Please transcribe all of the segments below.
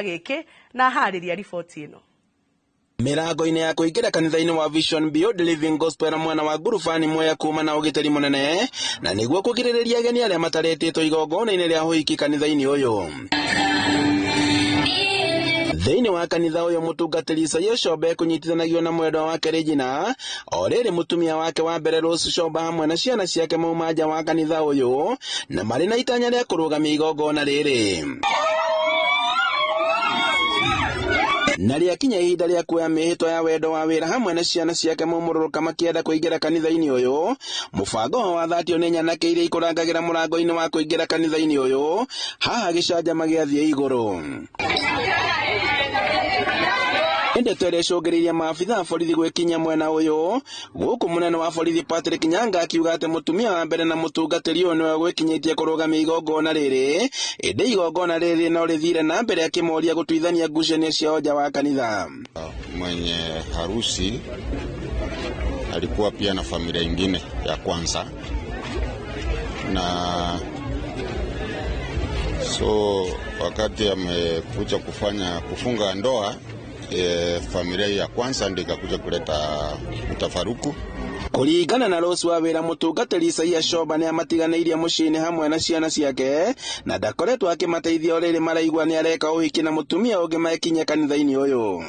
Gĩkĩ na harĩria riboti ĩno. Mĩrango-inĩ ya kũingĩra kanitha-inĩ wa Vision Beyond Living Gospel mwena wa Ngurubani Mwea kuma na ũgitĩri mũnene na nĩguo kũgirĩrĩria ageni arĩa mataretĩtwo igongona-inĩ rĩa ũhiki kanitha-inĩ ũyũ. Thĩinĩ wa kanitha ũyũ mũtungatĩri Isaia Shomba ekũnyitithanagio na mwendwa wake Regina o rĩrĩ mũtumia wake wa mbere Rose Shomba hamwe na ciana ciake mauma nja wa kanitha ũyũ na marĩ na itanya rĩa kũrũgamia igongona rĩrĩ. Na rĩakinya ihinda rĩa kuoya mĩhĩtwa ya wendo wa wĩra hamwe na ciana ciake maumũrũrũka makĩenda kũingĩra kanitha-inĩ ũyũ, mũbango wao wathatio nĩ nyanake iria ikũrangagĩra mũrango-inĩ wa kũingĩra kanitha-inĩ ũyũ, haha gĩcanjama gĩathiĩ igũrũ. Nĩ ndeto ĩrĩa ĩcũngĩrĩirie maabitha a borithi gwĩkinyia mwena ũyũ, gũkũ mũnene wa borithi Patrick Nyanga akiuga atĩ mũtumia wa mbere na mũtungatĩri ũyũ nĩwe gwĩkinyĩtie kũrũgamia igongona rĩrĩ, ĩndĩ igongona rĩrĩ no rĩthire na mbere akĩmoria gũtuithania ngucanio ciao nja wa kanitha. Mwenye harusi alikuwa pia na familia ingine ya kwanza, na so wakati amekuja kufanya kufunga ndoa familia ya kwanza ndio ikakuja kuleta utafaruku. Kũringana na Rose wa wĩra mũtungatĩri Isaia Shomba nĩ amatiganĩirie mũciĩ-inĩ hamwe na ciana ciake na ndakoretwo akĩmateithia o rĩrĩ maraigua nĩ areka ũhiki na mũtumia ũngĩ mekinyia kanitha-inĩ ũyũ.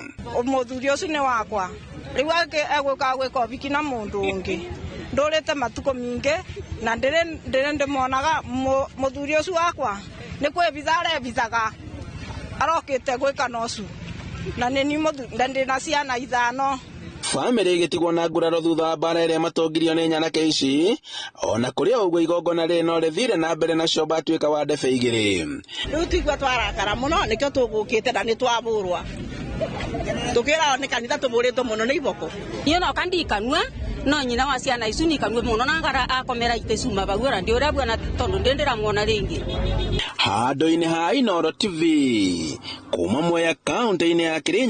Mũthuri ũcio nĩ wakwa rĩu egũka gwĩka ũhiki na mũndũ ũngĩ ndũrĩte matukũ mingĩ na ndĩrĩ ndĩmonaga mũthuri ũcio wakwa nĩ kwĩbitha arebithaga arokĩte gwĩka nocu na nĩ ndĩ na ciana 5. Bamĩrĩ ĩgĩtigwo na nguraro thutha wa mbara ĩrĩa matongirio nĩ nyanake ici ona kũrĩ o ũguo igongona rĩrĩ no rĩthire na mbere na Shomba atuĩka wa ndebe 2. Rĩu tũigua twarakara mũno nĩkĩo tũgũkĩte na nĩ twabũrwa tũkĩrao nĩ kanitha tũbũrĩtwo mũno nĩ iboko. Niĩ no kandikanua no nyina wa ciana icu nikanue mũno na ngara akomera ite cuma bau ora ndi ũrĩa buana tondũ ndi ndĩramuona rĩngĩ. Handũ-inĩ ha Inooro TV kuma Mwea kaunti-inĩ ya Kirinyaga.